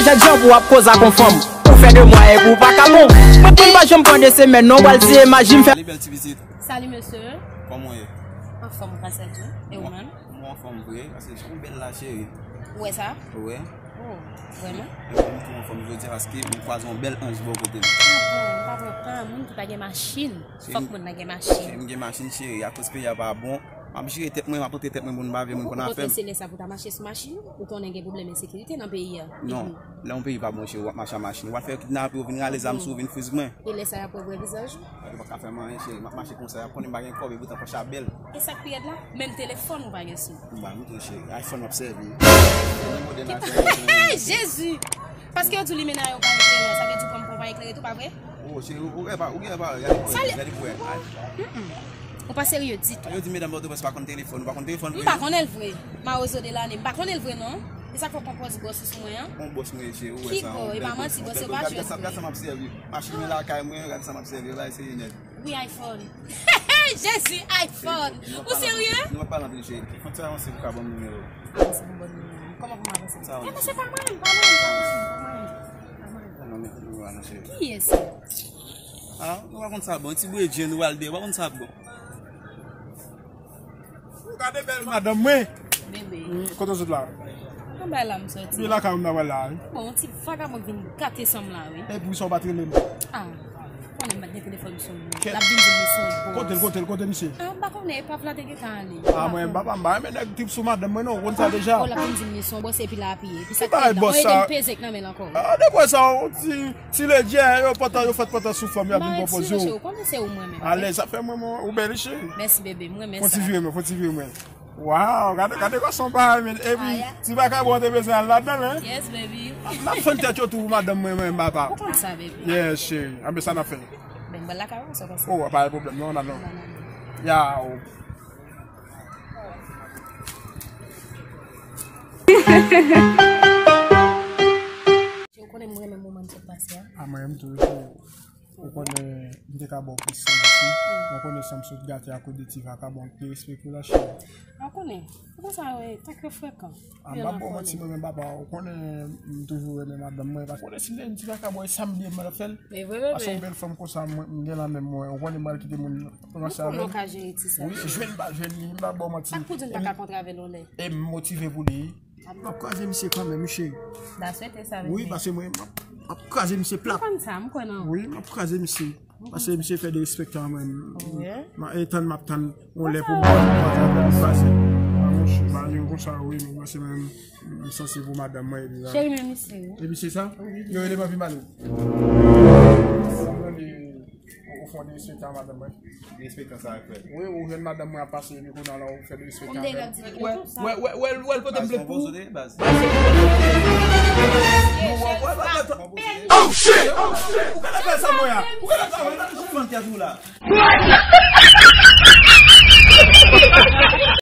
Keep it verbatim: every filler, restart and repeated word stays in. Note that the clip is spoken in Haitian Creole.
Nèg jan pou w ap koz ak yon fanm. Ou fè de mwa epi w pa ka bon. Mwen pa janm pran de semèn non, w al siye maji m fè. Li bèl ti pitit. Salut monsieur. Kòman w ye? Anfòm, gras a Dye. E ou menm? Mwen anfòm vre, paske jan w bèl la cheri. Ou wè sa? Ou wè? Oh, vrèman? Mwen tou anfòm jodi a paske mwen kwaze yon bèl anj bò kote m. Ah bon, m pa pran pa moun ki pa gen machin. Fòk moun nan gen machin. Cheri, m gen machin cheri, akoz peyi a pa bon. M ap jere tèt mwen, m ap antre tèt mwen, moun pa vle moun konn afè m. Ou konprann se lè sa pou ta mache sou machin, ou konnen gen pwoblèm ensekirite nan peyi a. Non, lè yon peyi pa bon cheri, w ap mache a machin. W ap fè yo kidnape, yo vin rale zam sou ou, vin friz mwen. E lè sa y ap wè vrè vizaj ou? Yo pa ka fè m anyen cheri, m ap mache konsa, y ap konnen m pa gen kòb, e poutan pòch la bèl. E sa k pi rèd la? Menm telefòn ou pa gen sou. M ba nou tou cheri, iPhone m ap sèvi. Jezi! Paske yo di w limena yo pa eklere, sa vle di w pran m pou w pa eklere tou, pa vre? Oh, cheri, ou gen pa, ou gen pa, gade pou wè, gade pou wè. Ou pa serye ditou. Yo di medam Pòtoprens pa konn telefòn, ou pa konn telefòn vre? M pa konnen l vre. Mawozo de lane, m pa konnen l vre non. E sa k fè w pran pòz bòs ou sou mwen an? Bon bòs mwen ye cheri, ou wè sa. Ki bò? E pa manti, bòs yo pa jwèt vre. Gade sa m ap sèvi. Machin mwen lakay mwen, gade sa m ap sèvi, bagay serye nèt. Wi, iPhone. Jezi, iPhone. Ou serye? Nou pa pale anpil cheri. Fò ti avanse pou ka ban m nimewo. Avanse pou ban m nimewo. Kòman pou m avanse? Sa avanse. E men se pa mwen, pa mwen, pa mwen, pa mwen, pa mwen. Non, men nou avanse. Kiyès? Ah, nou pa konn sa bon. Ti bredjen nou al de, ou pa konn sa bon. Ou gade bèl madanm mwen. Bebe. Kote w sot la? Anba la m soti. Pi lakay ou m ta pral la wi. Bon, yon ti vagabon k vin gate san m la wi. Epi sa w pa t rele m? Ah, konnen m pa t gen telefòn sou mwen. L ap vin di m li se yon bòs. Kote l, kote l, kote misye? Ah, m pa konnen, epav la te gentan ale. Ah, mwen, papa, m pa renmen nèg trip sou madanm mwen non, ou konn sa deja. Oh, l ap vin di m li se yon bòs epi l apiye. Epi sa k pi la, yon ede m peze k nan men l ankò. Ah, de kwa sa, yon ti Ti ledjè, yo pantan, yo fèt pantan sou fanm, y ap vin pran pòz yo. Alèz, sa fè mwen, mwen, ou bèl cheri. Mèsi bebe, mwen renmen sa. Fon ti vire mwen, fon ti vire mwen. Waw, gade, gade gason pa men. Epi, ti vakabon te bezwen al ladan l, hein? Yes, baby. N ap fann tèt yo tou pou madanm mwen, mwen, papa. Ou konn sa, baby. Yes, cheri. Anben sa n ap fè. Ben, mwen lakay ou, sa pase. Oh, pa gen pwoblèm, non, non, non. Yaw. Ou konnen mwen renmen moman n sot pase a. A mwen menm tou, ou konnen m te ka ba w plis sèvis wi. Mwen konnen san m sot gate akoz de ti vakabon ki derespekte w la cheri. A w konnen, ou konn sa yo ye, tank yo frekan. A m p ap ba w manti mwen menm papa, ou konnen m toujou renmen madanm mwen, paske ou konnen si m te yon ti vakabon e sa m vle m ap fè l. Paske yon bèl fanm konsa mwen m gen nan men mwen, ou konnen m pral kite moun ranse avè m. Ou konnen w ka jere ti sa. Wi, jwenn pa jwenn li, m p ap ba w manti. Sa k pou di n pa ka kontre avè l yon lè? E m motive pou li. M ap kraze misye kanmenm wi cheri. N ta swete sa bebe. Wi, paske mwen m ap, m ap kraze misye plat. M konn sa, m kwè nan ou. Wi, m ap kraze misye. Paske misye fè derespektan mwen. M ap tann, m ap tann yon lè pou m pase. A monchè, bagay yo konsa wi, men mwen se menm, m sanse pou madanm mwen epi la. Cheri, men misye wi. E misye sa? Yo rele m anpi male. Ou fè yon derespektan madanm mwen. Derespektan sa frè. Wi, ou jwenn madanm mwen ap pase epi kounye a la ou fè derespektan avè m. Wè, wè, wè, wè, wè l pote m plent pou ou. Oh shit! Oh shit! Ou ka fè sa mwen a? Ou ka fè sa mwen a? Ou fè sa mwen a?